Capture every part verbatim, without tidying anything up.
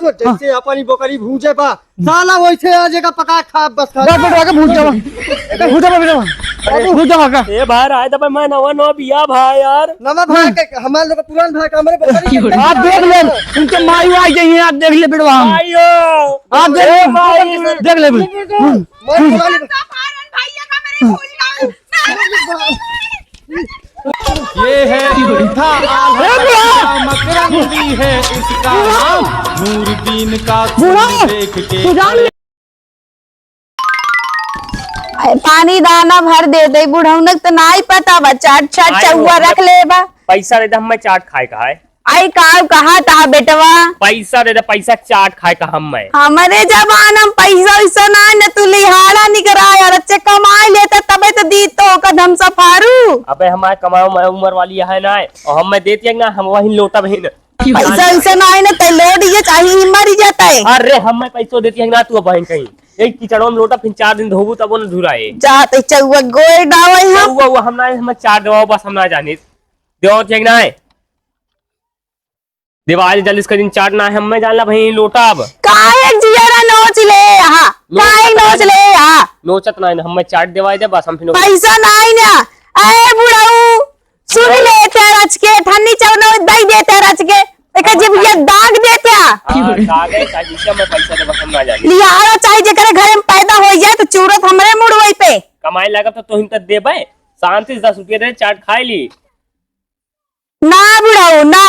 जैसे अपनी बकरी भूजे बा, साला वैसे आज एका पका खा, बस खा। बस बेटा, आके भूज जावा। भूज जावा बेटा। अरे भूज जावा का? ए भाई, राय दबा, मैं नवा नवा बिया भाई यार। नवा भाई के, हमार लोग पुरान भाई का हमरे बकरी के आप देख ले, उनके माई आई जाइए, आप देख ले बेटवा हम। आइयो। आप देख ए ले, भाई। देख ले। मैं पुरान ये है मीठा आलू का मकरंदी है इसका नाम, दूरबीन का बूढ़ा, देख के तू जान ले। ए, पानी दाना भर दे दे, बुढ़ौनक त नाई पता बा, चाट चाट आयो, चौवा रख ले बा। पैसा दे दे, हमें चाट खाए का है। आई का कहा था बेटवा? पैसा दे दे, पैसा चाट खाए का हम मैं। हमरे जमाना में पैसा वैसा ना न, तू लिहाड़ा निकरा यार, अच्छे कमाई लेता तबे तो दी तो का धमसा फारू। अबे हमारे कमाओ मैं उम्र वाली है ना, और हम मैं देती है ना, हम वहीं लोटा बहिन। पैसा वैसा ना है ना, ते लोट ये चाहिए ही मरी जाता है। अरे हम मैं पैसों देती है ना, तू बहिन कहीं एक कीचड़ों में लोटा फिर चार दिन धोबू तब वो न धुराए। जाते चौवा गोए डावे हम। वो, वो हम ना, हम चाट दवाओ बस, हम ना जाने। देवाओ ठीक ना है। दिवाली जल्दी से करिन, चाट ना है, हमें जानला भाई लोटा अब। काहे जियरा नोच ले, हाँ? काहे नोच ले, हाँ? नोचत ना है, हमें चाट देवाई दे, बस हम फिर पैसा ना है ना। अरे बुढ़ऊ, सुन ले ते रच के, ठन्नी चवनो दई दे ते रच के। एक जब ये दाग दे ते। हाँ, दाग है, चाहे जिससे हमें पैसा दे, बस हम ना जाने। लिहाड़ा चाहे जेकरे घरे में पैदा हो जाए, तो चूरत हमरे मुड़वई पे। कमाए लागब तो तोहिन तक देबे, शांति से दस रुपये दे, चाट खाए ली। ना बुढ़ऊ, ना।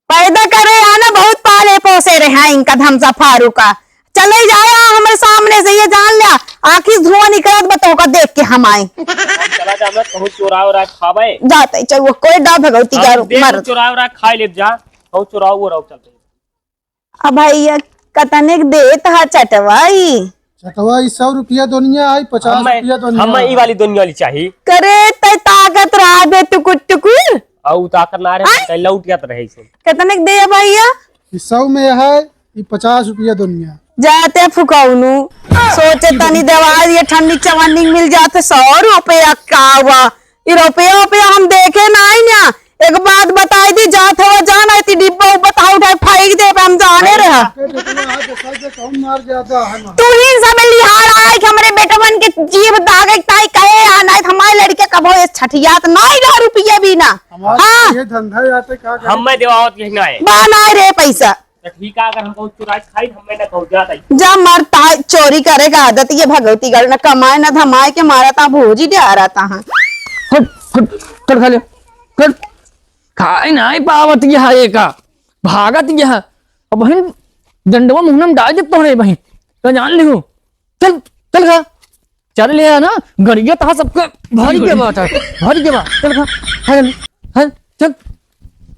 पैदा करे आ ना, बहुत पाले पोसे रहे हैं इनका धमसा फारू का। चले जाए आ हमरे सामने से, ये जान लिया, आँखी से धुआं निकलत बा तोहका देख के हम आए। हम चला जा, हम कहूँ चोरा ओरा खाबे। जाते चल, वो कोई डा भगवती हम गारू देख मर। चोरा ओरा खाए ले जा, कहूँ चोरा वो रहो चलते। अब भैया, कतने के देत हा चटवाई? चटवाई सौ रुपया दुनिया आई, पचास हमें, रुपया दुनिया हमें आई। ई वाली दुनिया वाली चाही। करे तै ताकत रहा बे टुकुर टुकुर। आउ ताकत ना रहे, हाँ? तै लौट जात रहे से। कतने के दे भैया? ई सौ में है, ई पचास रुपया दुनिया। जाते फुकौनू, सोचे तनी दवाई ये ठंडी चवन्नी मिल जाते सौ रुपया का हुआ। ई रुपया, रुपया हम देखे नाई ना। एक बात बताई दी, जात हवा जान, आई ती डिब्बा उब्बा ताऊ उठाए फेंक दे, हम जाने रहा। के बेटवा आज सर से कौन मार ज्यादा है ना? तू ही सब लिहाड़ आए कि हमरे बेटवन के जीभ दागे ताई कहे आ, नाई त हमारे लड़के कबो ये छठियात नाई रहा रुपया भी ना। हमारे हाँ। ये धंधा आते का करे? हम मैं देवावत यही ना है। बा नाई रे पैसा। तो ठीक है, अगर हम कहूँ चुराई खाई, हम मैं ना कहूँ जात आई। जा मरता है, चोरी करे का आदत ये भगवती गढ़ न कमाए न धमाए के मारा ता भोजी डरा ता है। हट, हट, हट खा ले, हट। खाए नाई पावत यह एका, भागत यह। अब बहिन, डंडवा मुहना में डाल दे तोहरे बहिन, तो जान लिहो। चल, चल खा। चल ले आ ना, गरिया तहा सबके भर के बात है, भर के बात। चल खा, खा जल्दी, खा, चल,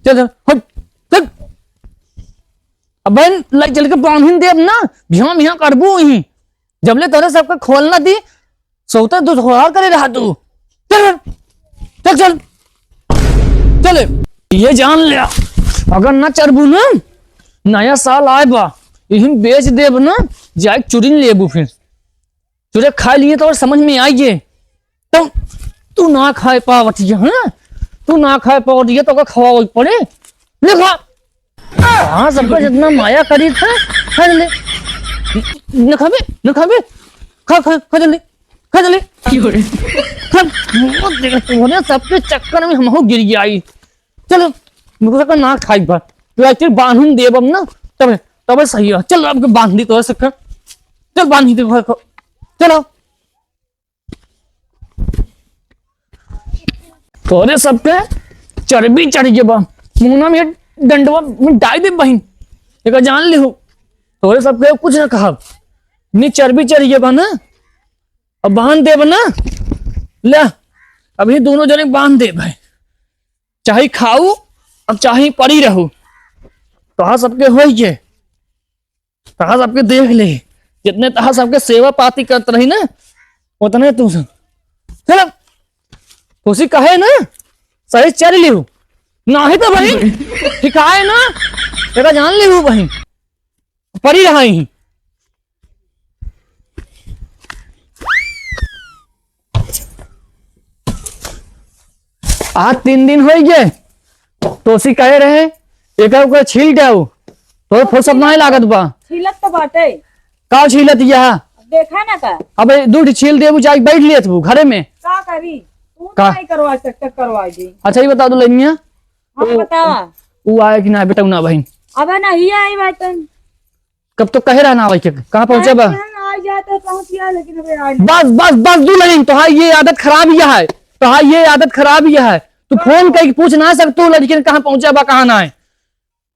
चल, चल, हट, चल। अब बहन, लाई चल के बांधिन देब ना, भिया भिया करबू ही। जबले तोरे सबके खोल ना दी, सोते दुसवार करे रहा तू। चल, चल, चल, चल। ये जान ले, अगर ना चरबू ना, नया साल आए बा, इहिन बेच देब ना, जाए चुरिन लेबू फिर। तुझे खा लिए तो और समझ में आई है। तो तू ना खाए पावत ये, हाँ? तू ना खाए पावत ये, तो का खवावे पड़े? ले खा। हाँ, सबका जितना माया करी था, खा ले। न खाबे, न खाबे। खा, खा, खा जल्दी, खा जल्दी। क्यों रे? खा, वो देख, तूने सबके चक्कर में हमहू गिर गया आई। चलो, मुझे का ना खाई बा। तू actually बांधन देब अब ना, तबे, तबे सही है। चल, अब बांध दी तो सबका। चल, बांध दी तो। चलो। तोरे सबके चर्बी चढ़ गए बा, मुहना में डंडवा में डाल दे बहिन, एका जान लिहू। तोरे सबके कुछ ना कहब, नी चर्बी चढ़ गए बा ना, अब बांध देब ना, ले अभी दोनों जने बांध देब है, चाहे खाऊ अब चाहे पड़ी रहू, तोहा सबके होई के। तहा सबके देख ले, जितने तहा सबके सेवा पाती करत रही ना, उतने तू सब। चल, खुशी कहे ना, सही चल लिहू। नाही तो भाई, ठिकाए ना, तेरा जान लिहू भाई। पड़ी रहा ही। आज तीन दिन होई गए, तोसी कहे रहे, एका ओका छील जाऊ, तो फुर्सत नाहीं लागत बा। छीलत तो बाटे। का छीलत यह? देखा ना का? अबे दू ठे छील देबू, जाई बैठ लेत बू घरे में। का करी? तू का? नाहीं करवा सकत, करवाई दी। अच्छा, ये बता दो लइनिया। हाँ, उ, बतावा। उ आए कि ना बेटा, उ ना बहिन? अबे ना, ही आई बाटन। कब तो कहे रहा ना आवे के, कहाँ पहुँचा बा? आ जाते पहुँच गया, लेकिन अबे आए नहीं। बस, बस, बस, दुलहिन, तोहार ये आदत खराब ही है, तोहार ये आदत खराब ही है। तू हाँ। फोन करके पूछ ना सकतू लड़किन कहाँ पहुँचा बा, कहाँ ना है।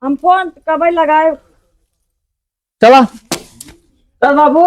हम फोन कबे लगाए। चला। चल बाबू।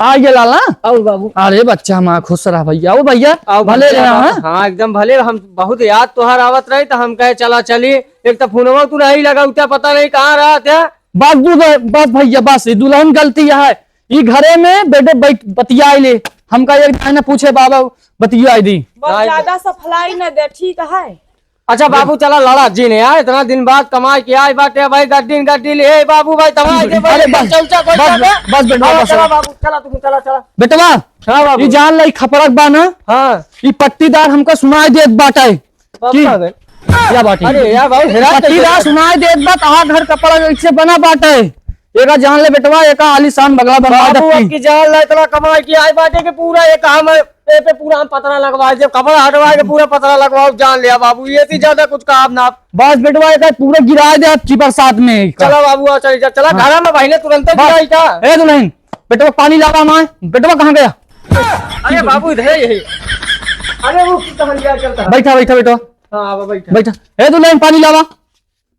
आ गया लाला। आओ बाबू। अरे बच्चा हमारा खुश रहा भैया। आओ भैया, आओ भले भैया, रहा, हाँ? हाँ, एकदम भले। हम बहुत याद तोहार आवत रही, तो हम कहे चला चली। एक तो फोनवा तू नहीं लगा, उतना पता नहीं कहाँ रहा था। बस दू, बस भैया, बस ये दुलहिन गलती है। ई घरे में बेटे बैठ बतियाई ले। हमका एक दाई ना पूछे बाबा बतियाई दी। बहुत ज्यादा सफलाई न दे, ठीक है? अच्छा बाबू, चला लड़ा जी ने यार, इतना दिन बाद कमाई के आए बाटे भाई, गड्डी गड्डी ले, ए बाबू भाई, तमाई दे भाई, अरे बस, चौचा कोई बस, बस, बस बेटवा, हाँ, बस। चला बाबू, चला तू, चला, चला। बेटवा, हाँ बाबू। ई जान लाई खपरक बा ना? हाँ। ई पट्टीदार हमका सुनाई देत बाटे। बाबू की? आ गए। या बाटे। अरे यार बाबू, हेरा पट्टीदार कैसे? सुनाई देत बा, तहार घर कपड़ा कैसे बना बाटे? एका जान ले बेटवा, एका आलीशान बंगला बनवा बाबू, दे। अब की जान ला, इतना कमाई की आई बाटे कि पूरा एक हम ए पे पूरा हम पतरा लगवाए, जब कपड़ा हटवाए के पूरा पतरा लगवाओ, जान लिया बाबू, ये से ज्यादा कुछ काम ना। बस बेटवा, एक पूरा गिरा दे आपकी बरसात में। चला बाबू, आ, चल, चल, चला, हाँ। घर में बहिने तुरंत बस। गिराई का? ए दुलहिन, बेटवा पानी लावा माय, बेटवा कहाँ गया? अरे बाबू, इधर ही है। अरे वो कितना बन गया, चलता है। बैठा, बैठा, बेटवा। हाँ, आवा, बैठा। बैठा। ए दुलहिन, पानी लावा।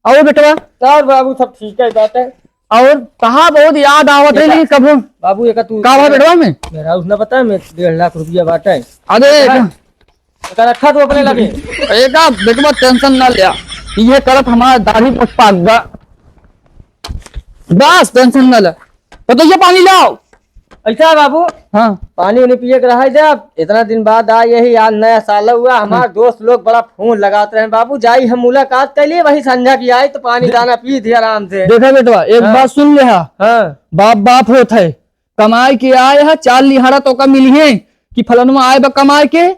और बेटवा? और बाबू, सब ठीक है, बात है। और कहाँ बहुत याद आवत है, बेटा, लेकिन कबो बाबू, एक तू का बा बेटवा में? मेरा उसने पता है, मैं डेढ़ लाख रुपया बाटा है। अरे, हाँ। एक एका रखा तू अपने लगे। एका बेटवा tension ना लिया, ये करत हमारा दाढ़ी पर पाक बा। बस tension ना ले, तो, तो ये पानी लाओ। ऐसा है बाबू, हाँ। पानी उनी पिए के रहा है जब, इतना दिन बाद आए, यही आज नया साल हुआ, हमार हम्म। दोस्त लोग बड़ा फोन लगात रहे, बाबू जाई हम मुलाकात कर लिए, वही संझा की आई तो पानी दे-, दाना पी दिया आराम से। देखा बेटवा, एक हाँ। बात सुन ले हा। हाँ। बाप बाप होत है, कमाई के आए है, चार लिहाड़ा तोका मिली है कि फलनवा आए बा कमाई के,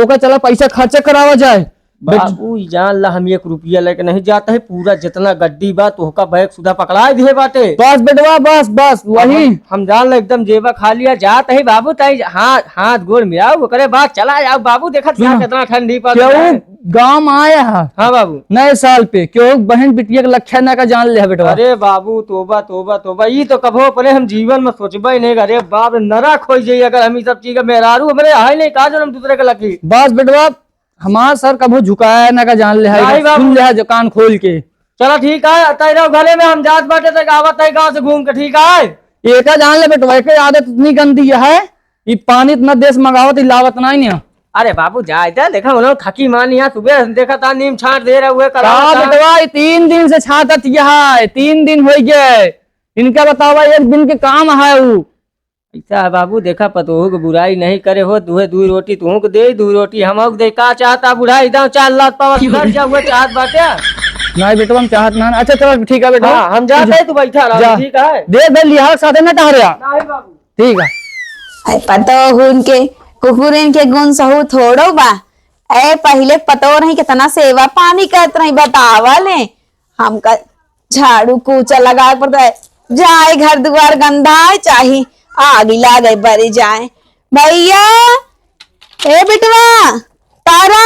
ओका चला पैसा खर्चा करावा जाए। बेट- बाबू, ई जान ला, हम एक रुपया लेके नहीं जात है, पूरा जितना गड्डी बा, तोहका बैग सुधा पकड़ाए दिए बाटे। बस बेटवा, बस, बस, वही। हम, हम जान ला, एकदम जेबा खाली है, जात है बाबू, ताई हाथ, हाथ गोड़ मिलाओ, ओकरे बाद चला जाओ बाबू, देखत सुनो, का कितना ठंडी पड़ रहा है। गाँव में आया है। हाँ बाबू। नए साल पे, क्यों बहन बिटिया के लखिया ना का जान ले है बेटवा। अरे बाबू, तोबा, तोबा, तोबा, ई तो कभो अपने हम जीवन में सोचबे नहीं, अरे बाप रे, नरक हो जाई अगर हम ई सब चीज का मेहरारू हमरे है नहीं, का जो हम दूसरे के लखी। बस बेटवा, हमार सर कभो झुकाया ना का जान ले है, नहीं बाबू। सुन ले है जो कान खोल के। चला ठीक है, तय रहो घरे में, हम जात बाटे तक आवत है गाँव से घूम के, ठीक है? एका जान ले बेटवा, एके आदत इतनी गंदी है, ई पानी इतना देश मंगावत, ई लावत नहीं ने। अरे बाबू, जाए दे, देखा, उन्होंने थकी मानी है, सुबह देखा था, नीम छाट दे रहे हुए, करा का था। बेटवा, ई तीन दिन से छाटत यह है, तीन दिन हो गए, इनका बतावा, एक दिन के काम है उ। ऐसा है बाबू, देखा, पतोहू के बुराई नहीं करे हो, दुहे दुई रोटी तुहू के दे, दुई रोटी हम के दे, का चाहता बुढ़ा, एकदम चार लाख पावा, घर जा हुए चाहत बाटे। नहीं बेटवा, हम चाहत ना। अच्छा चलो ठीक है बेटवा। हाँ, हम जाते हैं, तू बैठा रहो, जा। ठीक है। दे दे, लिहाज साथे ना टहरे आ। नहीं बाबू। ठीक है। अरे पतोहू इनके, कुकुर इनके गुण सहू थोड़ो बा। ए पहिले पतोह रही, कितना सेवा पानी करत रही, बतावा ले। हमका झाड़ू कूचा लगाए पड़ता है, जाए घर दुआर गंदा है, चाही आग लागे बरी जाए। भैया, ए बिटवा, तारा,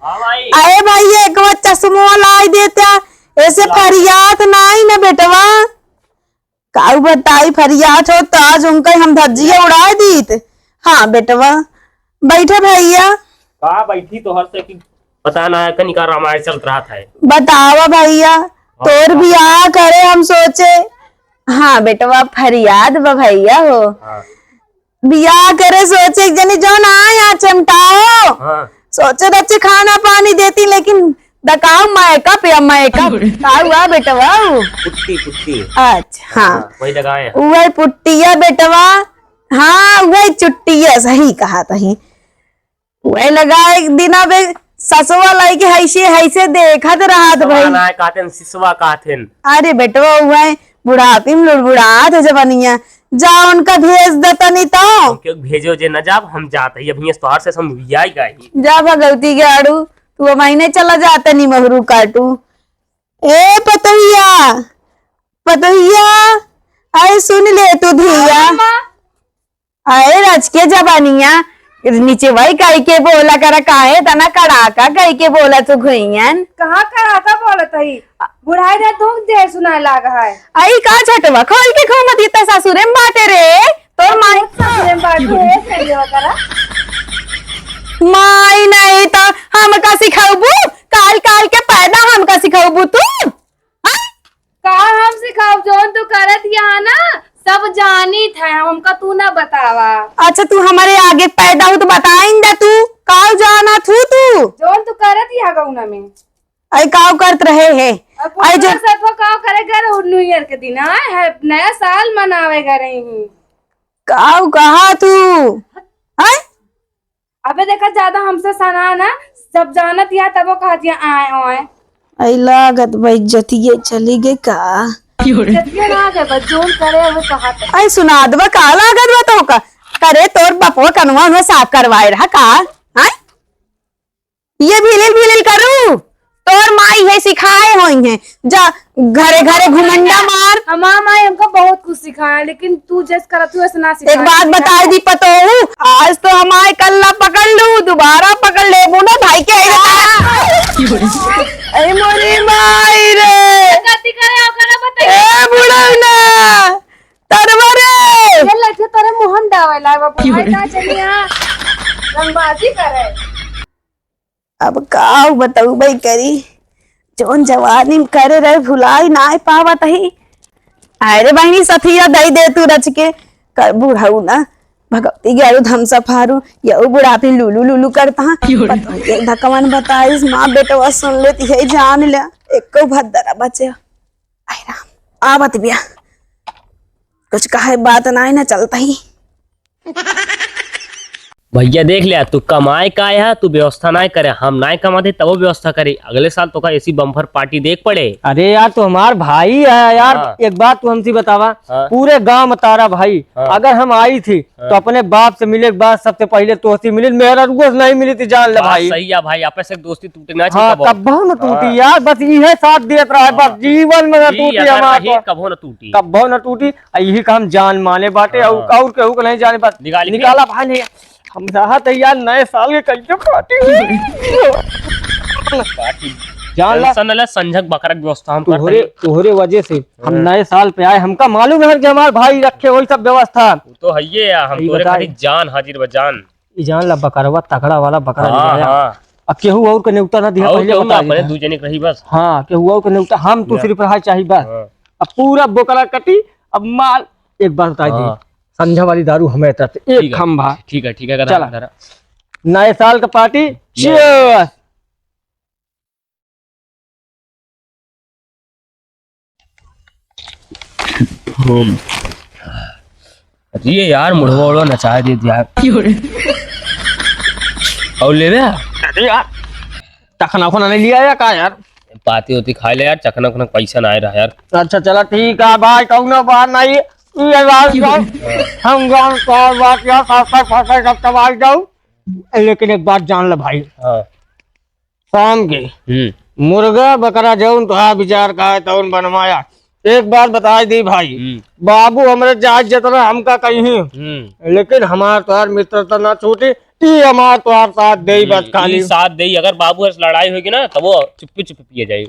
हाँ भाई। अरे भैया, एक बार चश्मो लाई देता, ऐसे फरियात नाई ना बेटवा। काऊ बताई, फरियात हो तो आज उनका हम धज्जिया उड़ाए दीत। हाँ बेटवा, बैठा भैया। का बैठी तोहर से कि पता ना है, कनिका रामायण चलत रहत है। बतावा भैया, हाँ, तोर हाँ। बियाह करे हम सोचे। हाँ बेटवा, फरियाद बा भैया हो। हाँ। बियाह करे सोचे, एक जनी जौन आए यहाँ चमटाओ। हाँ। सोचे बच्चे खाना पानी देती, लेकिन दकाओ makeup या makeup। का हुआ बेटवा? पुट्टी, पुट्टी। अच्छा, हाँ। हाँ, वही लगाए हैं। वही पुट्टिया बेटवा। हाँ, वही चुट्टिया, सही कहा तही। वही लगा एक दिन अब एक ससुआ लाई के हैसे, हैसे देखत रहत भवा भाई। ना कहते हैं, सिसवा कहते हैं। अरे बेटवा, वही बुढ़ापी में लुड़बुड़ात है जवनिया। जा उनका भेज दे तनी तो। हम क्यों भेजो जे न जाब, हम जात ही। अब हियां से तोहार से हम हुइया ही गई। जा भगवती के आड़ू, तू अब महीने चला जाते नी महरू काटू। ए पतोहिया, पतोहिया, आए सुन ले तू धिया। हाँ, माँ। आए रच के जबानिया, नीचे वही कही के बोला करा, काहे तना कड़ाका कही के बोला तू घुइयन। कहाँ कड़ाका बोलत हई? बुढ़ाई रे, तू देर सुनाए लाग है। आई का झटवा खोल के घूमत ही त ससुरे में बाटे रे। तोर माई ससुरे में बाटे रे, सही हो करा। माई नहीं तो हमका सिखाउबू, काल काल के पैदा हमका सिखाउबू तू। हाँ? का हम सिखाउब, जौन तू करत यहाँ ना, सब जानित है, हमका तू ना बतावा। अच्छा, तू हमारे आगे पैदा हो तो बताइन दे तू, का जानत हू तू? जौन तू करत यहाँ गौना में। आई काव करत रहे है? अब आई जो पुरना सतवा काव करे घर न्यू ईयर के दिन आए है, नया साल मनावे घर रही हूँ। काव कहा तू? हैं? अबे देखा, ज्यादा हमसे सना ना, जब जानत या तब वो कहा दिया आए ओए। आई लागत बा इज्जतिये चली गई का? इज्जतिये ना गए, बस जोन करे वो कहा था। आई सुनात बा का लागत बा तो का? करे तोर बपवा कनवा उनवा साफ करवाए रहा का? हैं? ये भीलिल भीलिल करू, तोर माई है सिखाए होई है, जा घरे घरे घुमंडा मार। हमार माई हमका बहुत कुछ सिखाए, लेकिन तू जस करत तू ऐसे ना सिखाए। एक बात बताई दी पतोहू, आज तो हमारे कल्ला पकड़ लू, दोबारा पकड़ लेबू ना भाई के। आई बता। ए मोरी माई रे। गलती करे, ओकरा बताई। ए बुढ़ौना, तरवा रे। ये लगे तोरे मुंह में डावे ला, बाबू, भाई ना चलिया। रंगबाजी करे। अब का बताऊ भाई करी, जौन जवानी में करे रहे भुलाई नाय पावत ही। अरे बहिनी सथिया दई दे तू रच के, कर बुढ़ऊ ना भगवती ग्यारू धमसा फारू, यऊ बुढ़ापी लुलु लुलु करता। पता नहीं धकवन बताइस माँ बेटवा सुन लेती है जान ले, एको भद्दरा बचे। आई राम, आवत बिया, कुछ कहे बात नाय ना चलता ही। भैया देख लिया, तू कमाए का है, तू व्यवस्था नाय करे, हम नाय कमाते तबो व्यवस्था करे। अगले साल तो का ऐसी बम्पर पार्टी देख पड़े। अरे यार, तू हमार भाई है यार, हाँ। एक बात तू हमसे बतावा, हाँ। पूरे गांव में तारा भाई, हाँ। अगर हम आई थी हाँ। तो अपने बाप से मिले के बाद सबसे पहले तोहसे मिले, मेहरारुआ से नहीं मिली थी जान ले बात भाई। सही है भाई, आपस एक दोस्ती टूटे ना चाहिए हाँ, कबो। कबहू न टूटी हाँ। यार, बस इहे साथ देत रहा है, बस हाँ। जीवन में न ई टूटी अगर हमार रही, तो। कबो न टूटी। कबहू न टूटी। आ, यही काम जान माने बाटे, हाँ। और, और केहू के नहीं जाने, बस निकाल के। निकाला भाई, नहीं, हम चाहत है यार, नए साल के कैसे पार्टी हुई? पार्टी। जान ला। टेंशन न ले, संझक बकरा के व्यवस्था हम करते तोहरे, हैं। तोहरे वजह से हम हाँ। नए साल पे आए, हमका मालूम है कि हमार भाई रखे वही सब व्यवस्था। वो तो है ही है, हम यही तोरे बताई। खातिर जान हाजिर बा, जान। ई जान ला बकरवा तगड़ा वाला बकरा हाँ, ले आया। हाँ। अब केहू और के नेवता ना दिया, और पहले केहू बता ना, दिया। अपने दू जने के रही बस। हाँ, केहू और के नेवता, हम तो या। सिर्फ रहा चाही बस। हाँ। अब पूरा बोकरा कटी, अब माल, एक बात बताई दी, हाँ। संझा वाली दारू हमें तरफ से, एक ठीक है, खंभा। ठीक है, ठीक है, चला। धरा। नए साल का पार्टी, या। Cheers। हम्म। अरे यार, मुढ़वा उढ़वा नचाए दे यार। क्यों रे? और लेवे? अरे यार, चखना उखना नहीं लिया या का यार? पाती होती खा ले यार, चखना उखना पैसा ना आए रहा यार। अच्छा चला ठीक है भाई, कौनो बात नहीं। ये बात क्यों? हम गाँव का बात यार, साथ साथ साथ साथ सब चबाई जाऊ। लेकिन एक बात जान ले भाई। हाँ। शाम के हम्म। मुर्गा बकरा जौन तोहार विचार का है तौन बनवाया। एक बात बताई दी भाई, हम्म। बाबू हमरे जात जितना हमका कहीं, हम्म। लेकिन हमार तोहार मित्रता ना छूटी, ई हमार तोहार साथ देई बस हम्म, खाली। ई साथ देई, अगर बाबू से लड़ाई होगी ना, तब वो चुप्पी चुप्पी पिए जाई।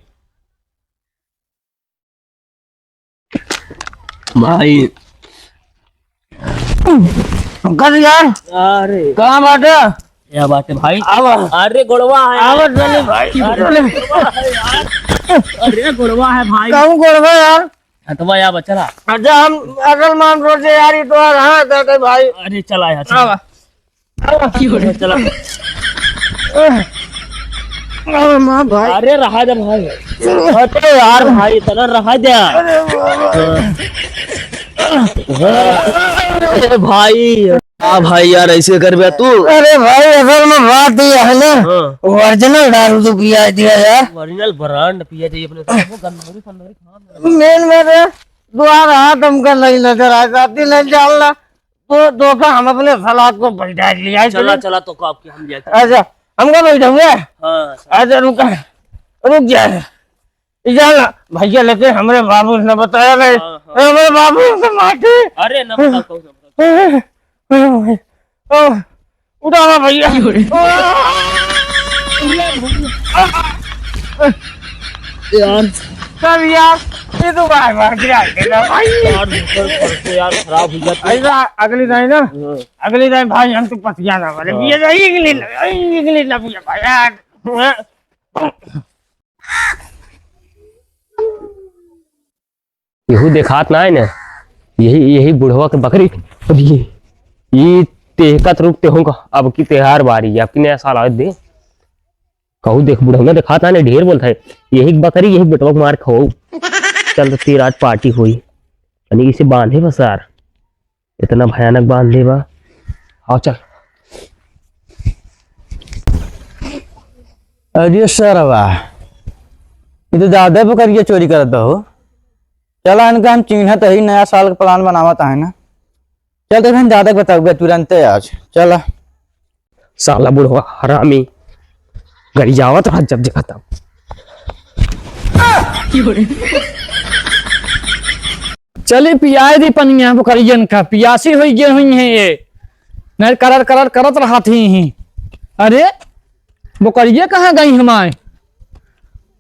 भाई। कर यार। अरे। कहाँ बाटे? क्या बात है भाई? आवा। अरे गोड़वा है। आवा जल्दी भाई। अरे जल्दी। गोड़वा है यार। अरे गोड़वा है भाई। कहूँ गोड़वा यार? हटवा या बचला। अच्छा हम असल मान रोजे यार, ये तो यार, हाँ, कहते भाई। अरे चला यार, चला। आवा। चला। अरे माँ भाई। अरे रहा दे भाई। अरे यार भाई, इतना रहा दे। अरे बाबा। अरे भाई। हाँ भाई यार, ऐसे कर बे तू। अरे भाई, असल में बात ये है ना, हाँ। Original दारू तो पिया दिया यार। Original brand पिया चाहिए अपने को। वो गंदगी फंदगी खा ले। Main में रे, दुआ रहा तुमका नहीं नजर आ जाती, नहीं जान ला। तो धोखा हम अपने सलाद को बैठा लिया है चला, इसलिए। चला, तो को आपके हम लिया। अच्छा, हमको बैठा हुआ है? हाँ, सर। अच्छा, रुका, रुक जा। ई जान ला, भैया, लेकिन हमरे बाबू से न बताया गए। हाँ, हाँ। हमरे बाबू से माटी। अरे, न बताओ, कहू, न बताओ। अरे भाई, आ, उठावा भैया। यार। सर यार, ये तो बार बार गिरा देना भाई। यार, ऊपर पर से यार खराब हो जाता है। ऐसा अगली दाई ना, हाँ। अगली दाई भाई हम तो पसिया ना वाले। हाँ। ये नहीं, अगली, अगली ना भैया भाई यार। यहू देखात ना है ना, यही, यही बुढ़वा के बकरी। अब ये, ये तेहकत रुक तेहूँ का, अब की त्योहार बारी है, अब की नया साल आवे दे। कहू देख बुढ़वा देखात ना है, ढेर बोलता है, यही बकरी, यही बेटवा के मार खाओ। चल तो तेरा आज पार्टी होई, यानी इसे बांधे बस यार। इतना भयानक बांध ले बा। आओ चल। अरे सरवा, ये तो ज्यादा बकरिया चोरी करत बा हो। चला इनका हम चिन्हत ही, नया साल का plan बनावत है ना। चल तो हम ज्यादा बताऊबे तुरंते आज। चला। साला बुढ़वा हरामी गरियावत रहा जब देखा तब। चली पियाए दी पनिया बोकरियन का, पियासी होई गए हुई हैं ये। नहीं करर करर करत रहत ही। अरे बोकरिया कहाँ गई हमारे?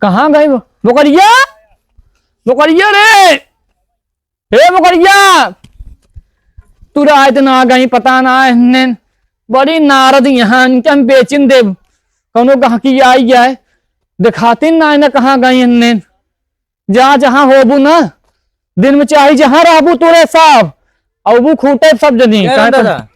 कहाँ गई वो? बोकरिया, बोकरिया रे, हे बोकरिया, तू रात ना गई, पता ना है हन्ने। बड़ी नारद यहाँ, इनके हम बेचिन देब। कौनो गहकी आई जाए, देखाती ना है ना कहाँ गई हन्ने। जा जहाँ होबू ना, दिन में चाही जहाँ रहबू तोरे सब, अउबू खूटे सब जनी। क्या काहे राम पर दादा?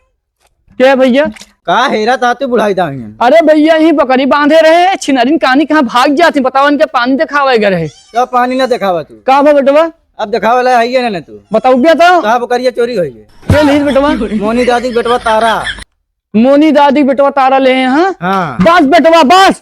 के भैया? का हेरा ताते बुढ़ाई दाहिन? अरे भैया, यहीं बकरी बांधे रहे, छिनरिन कानी कहाँ भाग जाती, बताओ, इनके पानी देखावे गए रहे। का पानी ना देखावा तू? का भा बेटवा? अब देखावे ला है ना, ना तू। बताओ भैया तो। का बकरिया चोरी होई है? के लीज बेटवा? मोनी दादी के बेटवा तारा। मोनी दादी के बेटवा तारा ले हैं, हाँ? हाँ। बस बेटवा, बस।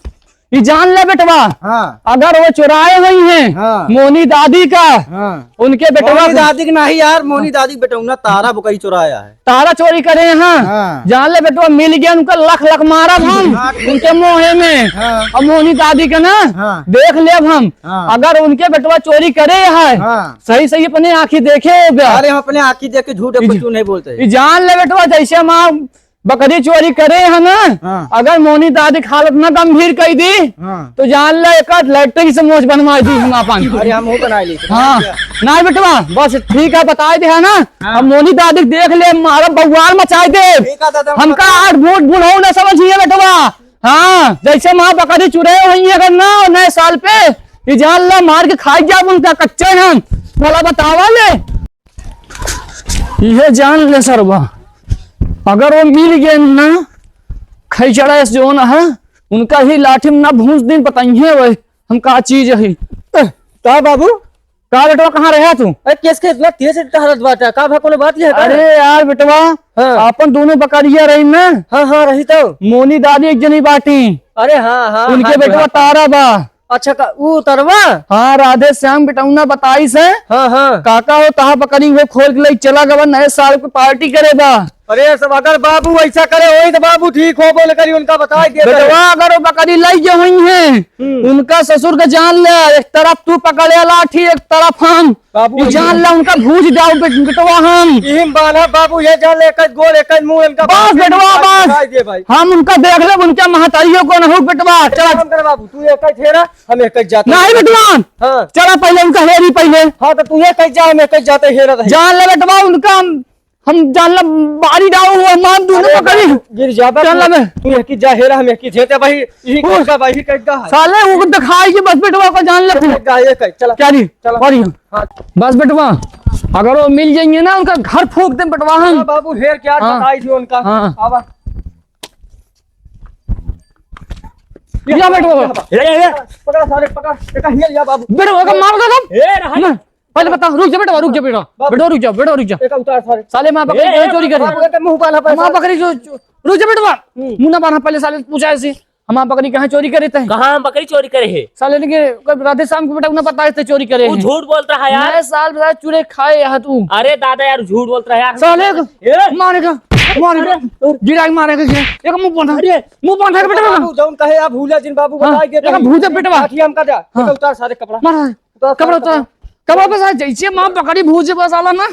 ई जान ले बेटवा, हाँ। अगर वो चुराए हुई हैं, हाँ। मोनी दादी का, हाँ। उनके बेटवा मोनी को दादी के नहीं यार, मोनी दादी के बेटौना तारा बकरी चुराया है। तारा चोरी करे हैं, हाँ। हाँ। जान ले बेटवा, मिल गया उनका लख लख मारब हम, हाँ, ठीक उनके है। मुँहे में। हाँ। और मोनी दादी का ना, हाँ। देख लेब हम। हाँ। अगर उनके बेटवा चोरी करे है, हाँ। सही सही अपने आँखी देखे हो गया। अरे हम अपने आँखी देख के झूठ ई कुछ नहीं बोलते। ई जान ले बेटवा, जैसे हम बकरी चोरी करे है ना, हाँ। अगर मोनी दादी के हालत ना गंभीर कई दी, हाँ। तो जान ले एक लैट्रिन से मोच बनवा दी हम आपन। अरे, हम वो बना ली। हाँ, ना बेटवा, बस ठीक है, बताई दे है ना। हाँ। अब मोनी दादी के देख ले, मारा बवाल मचाई दे। ठीक है दादा, हमका बता। आठ वोट बुढ़ऊ ना समझिए बेटवा। हाँ, जैसे माँ बकरी चुरे हुई है अगर ना नए साल पे, ये जान ले मार के खाई जाब उनका कच्चे हम। भला बतावा ले। इहे जान ले सरवा, अगर वो मिल गए ना, खैचड़ा ऐस जौन है, उनका ही लाठी में ना भूंस दिन बताइए वही, हम का चीज है। का बाबू? का बेटवा, कहाँ रहे तू? अरे, केस के इतना तेज से टहरत बाटा, का भा कोनो बात है का? अरे यार बेटवा, हाँ। आपन दोनों बकरिया रही ना? हाँ, हाँ, रही तो। मोनी दादी एक जनी बाटी। अरे हाँ, हाँ, उनके हाँ, बेटवा हाँ। तारा बा। अच्छा, का, ऊ तरवा? हाँ, राधे श्याम बेटौना बताई से। हाँ, हाँ। काका हो, तहा बकरी हो खोल के ले चला गवा, नए साल को पार्टी करे बा। अरे, सब अगर बाबू ऐसा करे होई तो बाबू ठीक हो, बोल करी उनका बताई दे। बेटवा, अगर वो बकरी लई गए हुई हैं, हम्म। उनका ससुर का जान ले, एक तरफ तू पकड़े लाठी, एक तरफ हम। बाबू, ई जान ला, उनका भूज जाओ बेट-, बेटवा हम। इहिम बान्हा बाबू, ये जान ले, एक गोड़, एक मुंह इनका बस बाप बेटवा, बस। दिखाई दे भाई। हम उनका देख लेब, उनके महतारियों को न हो बेटवा। चला। काम कर बाबू, तू एक हेरा, हम एक जाते। नहीं बेटवा। हाँ। चला पहले उनका हेरी पहले। हाँ, तो तू एक जा, हम एक जाते हेरा रही। जान ले बेटवा, उनका हम, हम जान ला, बारी डाऊ हुआ, मान दूँ अरे पकड़ी। बाबू, गिर जा बाबू। जान ला बे। तू एक जा हेरा, हम एक जेते भाई। यही ओ, कटका बा, यही कटका है। साले, वो दिखाई कि बस बेटवा को जान ले तू। कटका है, ये कट, चला। क्या नहीं? चला। और ये। हाँ। बस बेटवा, अगर वो मिल जाएंगे ना, उनका घर फूंक दे बेटवा हम। हाँ, बाबू, हेर क्या हाँ। बताई थी उनका। हाँ। आवा। या बेटवा। ये, ये, ये। पकड़ा सारे, पकड़ा। ये कहिए, या बाबू। बेटवा का मार दो तुम। ए, रहा। ना। पहले बता, रुक जा बेटवा, रुक जा बेटवा। बाबू। बेटवा रुक जा, बेटवा रुक जा। एक उतार सारे। साले माँ बकरी ए, जो ए, चोरी करे। बाबू, एक मुंह बाला पैसा। माँ बकरी जो चो-, रुक जा बेटवा। हम्म। मुंह ना बांधा, पहले साले पूछा ऐसे। हम माँ बकरी कहाँ चोरी करे थे? कहाँ हम बकरी चोरी करे है? साले ने के, कोई राधे श्याम के बेटा उन्हें पता है ते चोरी करे वो हैं। झूठ बोलता है यार। नए साल पे चूरे खाए यहाँ तू। अरे दादा यार, झूठ बोलता है यार। साले को ए। मारेगा। मार, अरे, गिरा के मारे के, गिरा। एक मुंह बांधा। अरे। मुंह बांधा के बेटवा। बाबू, जौन कहे आप भूला जिन बाबू, हाँ, बताई के एक तनी। भूजा बेटवा। लाठी हमका दे। हाँ। एक उतार सारे कपड़ा। मार। उतार कपड़ा सारे उतार। कपड़ा। कपड़ा पे साला जैसे माँ पकड़ी भूजे बा साला ना,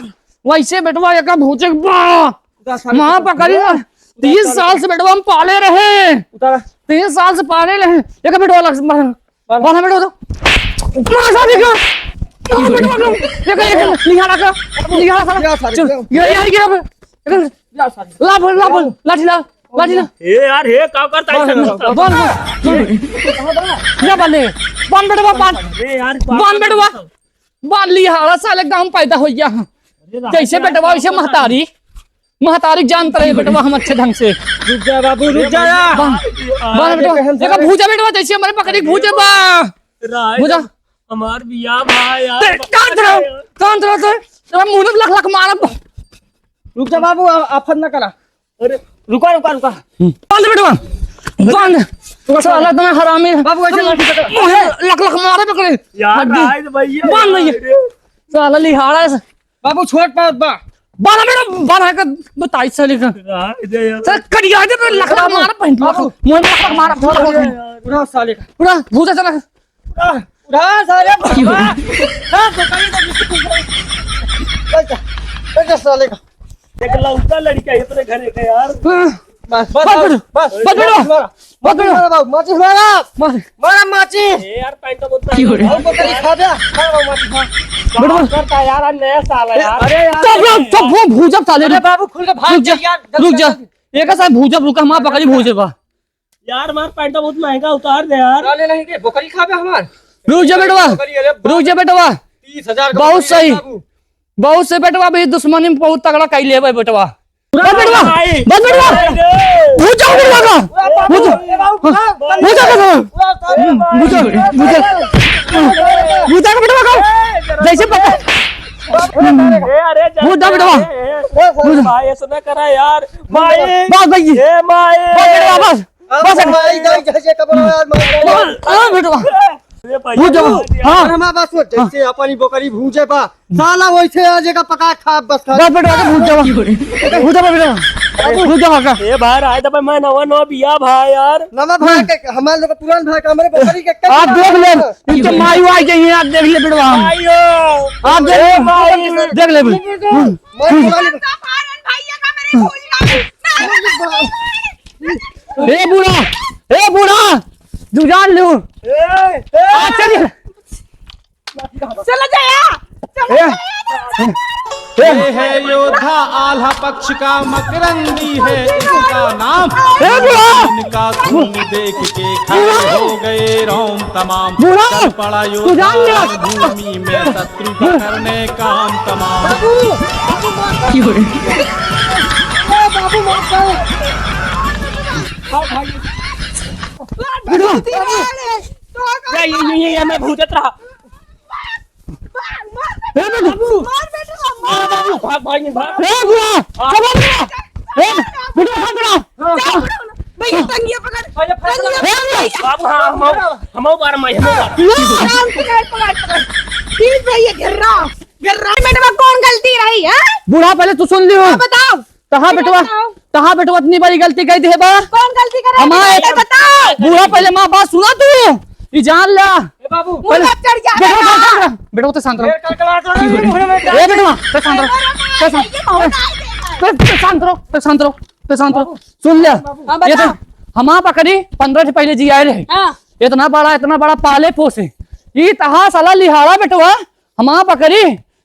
वैसे बेटवा एक भूजे बा। उतार सारे माँ कपड़ा। पकड़ी ना। उतार तीस सारे साल से बेटवा हम पाले रहे। उतार। तीस साल से पाले रहे। एक बेटवा लग, मार। बांध। बांध बेटवा तो। मार सारे का। मार बेटवा को। ये का, ये का, निकाला का। निकाला सारा। जा सारे, चल, जा। ये, ये, ये, ये, ये। जा सारे। ला, बोल, ला, बोल, लाठी ला, लाठी ला। ए यार, हे, का करता है बांध, सब? बांध, बांध, बांध। जा बांध ले। बांध बेटवा, बांध। अरे यार, बांध बेटवा। बांध लिहाड़ा साले गाँव पैदा हो गया। अरे राम जैसे राम बेटवा, राम वैसे राम। महतारी। महतारी जानत रहे बेटवा हम अच्छे ढंग से। रुक जा बाबू, रुक जा यार। बांध, बांध अरे बेटवा। कहन देखा सारे। भूजा बेटवा, जैसे हमारे बकरी भूजे बा। राय भूजा। हमार बिया भाई यार। ते, कांत रहो, कांत रहो ते। तेरा मुंह में लख लख मारब। रुक जा बाबू, आ-, आफत ना करा। अरे, रुका, रुका, रुका। बांध बेटवा, बांध। तो साला इतना हरामी है। बाबू, ऐसे लाठी पकड़। मुंह लख लख मारे पकड़े। यार, हड्डी। राय भैया, बांध भैया। अरे। साला लिहाड़ा है। बाबू, छोट पावत बा। बांध बेटा, बांध है का बताई साले का। राय दे यार। सर, कटिया दे, लख लख मार, पहन बाबू। मुंह में लख लख मार, थोड़ा बहुत। उड़ा साले का। उड़ा, भूजा चला। उड़ा, उड़ा साले का। हाँ, तो कहीं तो बिस्कुट उड़ा। बैठ जा, बैठ जा साले का। एक लौता लड़का है अपने घरे का यार। हाँ। बस, बस, बस, बस, बस, बस, बस, बस, बस, बस, बस, मारा, बाबू, माचिस मारा। मार। मारा माचिस। ए यार, पैंट तो बहुत क्यों रे? बाबू, बकरी खा जा। मारा बाबू, माचिस मार। बेटा। बात करता यार, आज नया साल है यार। अरे यार। चुप रहो, चुप, वो भूजब साले, अरे रुक। बाबू, खुल के भाग रुक जा, जा यार, जल्दी रुक जा। कर। एक साथ भूजब, रुका, हमार बकरी भूजे बा। यार, हमार पैंट तो बहुत महंगा, उतार दे यार। उतार ले नहीं दे, बकरी खाबे हमार। रुक जा बेटवा, बकरी, अरे बाप। रुक जा बेटवा। तीस हजार का बहुत बकरी है सही। बाबू। बहुत से बेटवा, अभी दुश्मनी में बहुत तगड़ा कई लेबे बेटवा। बस बेटवा, भाई। बस बेटवा। भाई रे। भूत जाओ बेटवा का। भूत जाओ। ए बाबू, हाँ। भूत जाओ का। भूत जाओ, भूत जाओ। भूत जाओ का बेटवा का। जैसे पता। ए, अरे, भूत जाओ बेटवा। ए, ए, भूत जाओ। भाई, ऐसा ना करा यार। भाई। बस भाई। ए, भाई। बस बेटवा, बस। अब बस। माई जाई जैसे कपड़ा यार, माई जाई। बस, हाँ, बेटवा। अरे भाई, भूत जावा। यार। हाँ। और हमार बात सुन, जैसे हाँ। अपनी बकरी भूजे बा, साला वैसे आ जगह पका खा, बस खा। बस बेटवा, भूत जावा। भूत जावा बेटवा। भूत जावा का? ए भाई, आए तो भाई, मैं नवा नवा बिया भाई यार। नवा भाई के, हमारे लोग पुरान भाई का, हमारे बकरी के आप देख ले, इनके माई वाई के यहाँ आप देख ले बेटवा हम। आइयो। आप देख ए ले, भाई। देख ले। माई वाली। भैया का मेरे भूल गया। ए बूढ़ा, ए बूढ़ा, जुगाड़ लू। ए, ए। आ, चल। चला जाया, चला ए। जाया। ए। ये है योद्धा आल्हा पक्ष का मकरंदी है इसका नाम। ए बूढ़ा। इनका खून देख के खड़े हो गए रोम तमाम। बूढ़ा। चल पड़ा तू योद्धा जान ले। रणभूमि में शत्रु का करने काम तमाम। बाबू, बाबू मार। ए, बाबू मार। बेटवा। ए, ये, ये, ये, ये, मैं भूतत रहा। ए, बेटवा। मार, बेटवा, मार। भाग, भाग, भाग। ए, बुआ, खबर बुआ। ए, बेटवा, खबर बुआ। भैया, टंगिया पकड़। भैया, टंगिया ए, पकड़। बाबू, हाँ, हम आओ, हम आओ बार में, हम आओ बार। आराम से पकड़, पकड़, पकड़। ठीक भैया, घेर रहा, घेर रहा। बेटवा, कौन गलती रही, हैं? बूढ़ा, पहले तू सुन लियो। हाँ, बताओ। कहाँ बेटवा, बताओ। कहाँ बेटवा इतनी बड़ी गलती कही दे बा? कौन गलती करे? हमारे पहले बताओ। बूढ़ा, पहले माँ बात सुना तू, ई जान ला। ए बाबू। पहले मुंह चढ़ जा बेटवा, रहा। शांत रह, बेटवा, तो शांत रहो। ए, कड़कड़ाहट हो रही है मुंह में। ए बेटवा, तो शांत रहो, तो शांत, ये बहुत आए हैं। तो, तो शांत रहो, तो शांत रहो, तो शांत रहो। बाबू। सुन ले। हाँ, ये तो बताओ। हमार बकरी पन्द्रह से पहले जी आए रहे। हाँ। इतना बड़ा, इतना बड़ा पाले पोसे। ई तहा साला लिहाड़ा बेटवा, हमार बकरी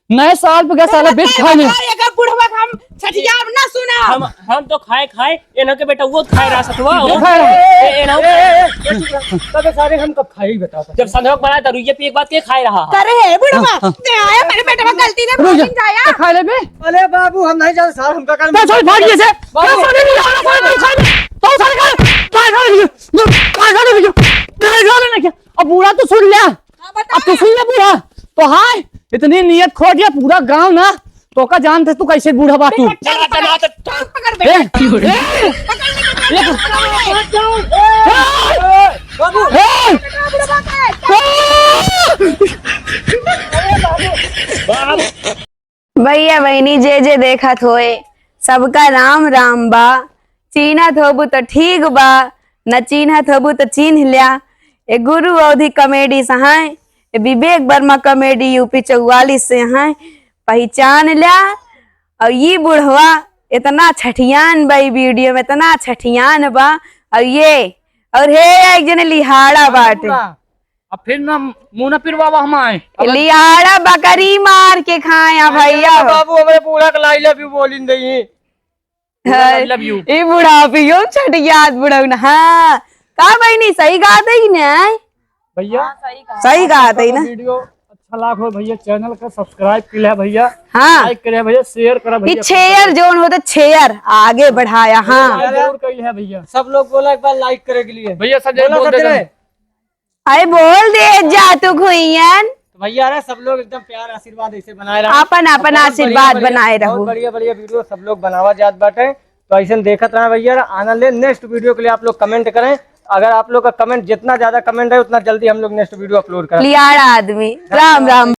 नए साल पे गया साला बेच खाए में। अरे बुढ़वा, हम छठिया ना सुना। हम, हम तो खाए, खाए, इन्हों के बेटा वो खाए रहा सतवा, जो वो खाए रहा। ए, ए, इन्हों ए, ए, ए, चुप रह। तबे सारे हम कब खाए ही बताओ। जब संध्या को बनाया था, रुइया पी एक बात के खाए रहा। करे है बुढ़वा, हाँ, हाँ। ते आया मेरे बेटे में गलती ने रुक जा। भोजन जाया। तो खा ले बे। अरे बाबू, हम नहीं जाते सार, हमका कर तो चल भाग ये से। बाबू। तो सारे नहीं आ रहा, सारे नहीं खाए। तो सारे का, काय सारे नहीं, काय सारे नहीं, काय सारे नहीं क्या? अब बूढ़ा तो सुन लिया। हाँ, बता। अब तू सुन ले बूढ़ा, तो हाय, इतनी नीयत खोट या पूरा गांव ना, तो का जानते तू कैसे बूढ़ा बा तू? चला, चला, चला। पकड़ बे। ए, ए, पकड़ ले, पकड़ ले, ए, पकड़ ले। बाबू। ए, ए। भैया बहिनी जे जे देखत होए, सबका राम राम बा। चीन्हत होबू त ठीक बा, न चीन्हत होबू त चीन्ह ल्या। ए गुरु अवधी कॉमेडी से हैं, ए विवेक वर्मा कॉमेडी यूपी चौवालीस से हैं, पहचान ल्या। और ये बुढ़वा इतना छठियान बा, ई वीडियो में इतना छठियान बा। और ये, और हे एक जने लिहाड़ा बाटे। अब फिर ना मुंह ना पिरवावा हम आए। अब लिहाड़ा बकरी मार के खाए, हाँ भैया। बाबू, हमरे बूढ़ा के I love you बोलिन दई। हाँ, I love you। ई बुढ़ापियो छठियात बुढ़ऊ ना। हाँ, का बहिनी, सही कहत है कि नहीं? भैया, हाँ, सही कहा। सही कहत है ना? वीडियो अच्छा लाग हो भैया, चैनल का सब्सक्राइब कर लिया भैया, हाँ। लाइक कर लिया भैया, शेयर करा कि भैया। शेयर जोन होता, शेयर आगे बढ़ाया, हाँ। लाइक जरूर कर लिया भैया। सब लोग बोला एक बार लाइक करे के लिए। भैया, सब बोला बोल दे सबके जरा। लिए। अरे बोल दे जा तू खुइयन। तो भैया रे, सब लोग एकदम प्यार आशीर्वाद ऐसे बनाए रहो। अपन, अपन बहुत बढ़िया, आशीर्वाद बढ़िया, बनाए बहुत रहो। बढ़िया, बढ़िया वीडियो सब लोग बनावा जात बाटे। तो ऐसे देखत रहा भैया, आनंद ले। नेक्स्ट वीडियो के लिए आप लोग कमेंट करें। अगर आप लोग का कमेंट, जितना ज्यादा कमेंट है, उतना जल्दी हम लोग नेक्स्ट वीडियो अपलोड करें। लिहाड़ा आदमी। राम राम।